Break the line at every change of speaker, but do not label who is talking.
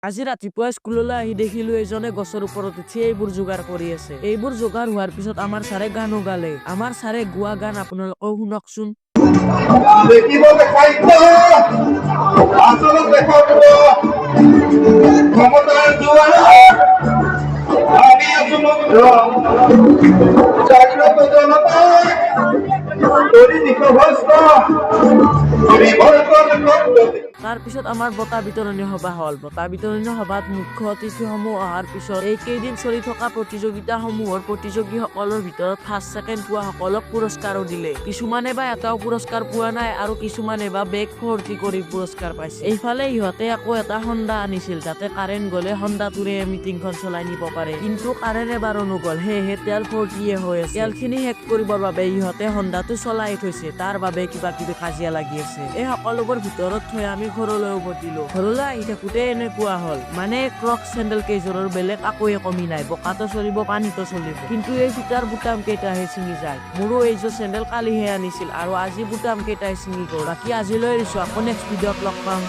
আজি ৰাতিপুৱা স্কুললৈ আহি দেখিলো এজনে গছৰ ওপৰত উঠি এইবোৰ যোগাৰ কৰি আছে। এইবোৰ যোগাৰ হোৱাৰ পিছত আমাৰ ছাৰে গানো গালে। আমাৰ ছাৰে গোৱা গান আপোনালোকেও শুনকচোন।
দেখিব দেখাইছ, আচলত দেখাব ক্ষমতাৰ জোৱাৰত আমি আছো মুগ্ধ। জাগ্ৰত জনতাক কৰি দিশভ্ৰষ্ট পৰিৱৰ্তন।
তাৰপিছত আমাৰ বঁটা বিতৰণী সভা হ'ল। বঁটা বিতৰণী সভাত মুখ্য অতিথিসমূহ অহাৰ পিছত এইকেইদিন চলি থকা প্ৰতিযোগিতাসমূহৰ প্ৰতিযোগীসকলৰ ভিতৰত ফাৰ্ষ্ট, ছেকেণ্ড পোৱাসকলক পুৰস্কাৰো দিলে। কিছুমানে বা এটাও পুৰস্কাৰ পোৱা নাই আৰু কিছুমানে বা বেগ ভৰ্তি কৰি পুৰস্কাৰ পাইছে। এইফালে ইহঁতে আকৌ এটা হণ্ডা আনিছিল, যাতে কাৰেণ্ট গ'লে হণ্ডাটোৰে মিটিংখন চলাই নিব পাৰে। কিন্তু কাৰেণ্ট এবাৰো নগ'ল, সেয়েহে তেল ভৰ্তিয়ে হৈ আছে। তেলখিনি শেষ কৰিবৰ বাবে ইহঁতে হণ্ডাটো চলাই থৈছে, তাৰ বাবে কিবা কিবি কাজিয়া লাগি আছে। এই সকলোবোৰ ভিতৰত থৈ আমি ঘৰলৈ উভতিলো। ঘৰলৈ আহি থাকোতে এনেকুৱা হ'ল, মানে ক্ৰক চেণ্ডেল কেইযোৰৰ বেলেগ একোৱে কমি নাই, বোকাতো চলিব, পানীতো চলিব, কিন্তু এই ফিটাৰ বুটাম কেইটাহে ছিঙি যায়। মোৰো এইযোৰ চেণ্ডেল কালিহে আনিছিল আৰু আজি বুটাম কেইটাই ছিঙি গ'ল। বাকী আজিলৈ এৰিছো, আকৌ নেক্সট ভিডিঅ'ত লগ পাম।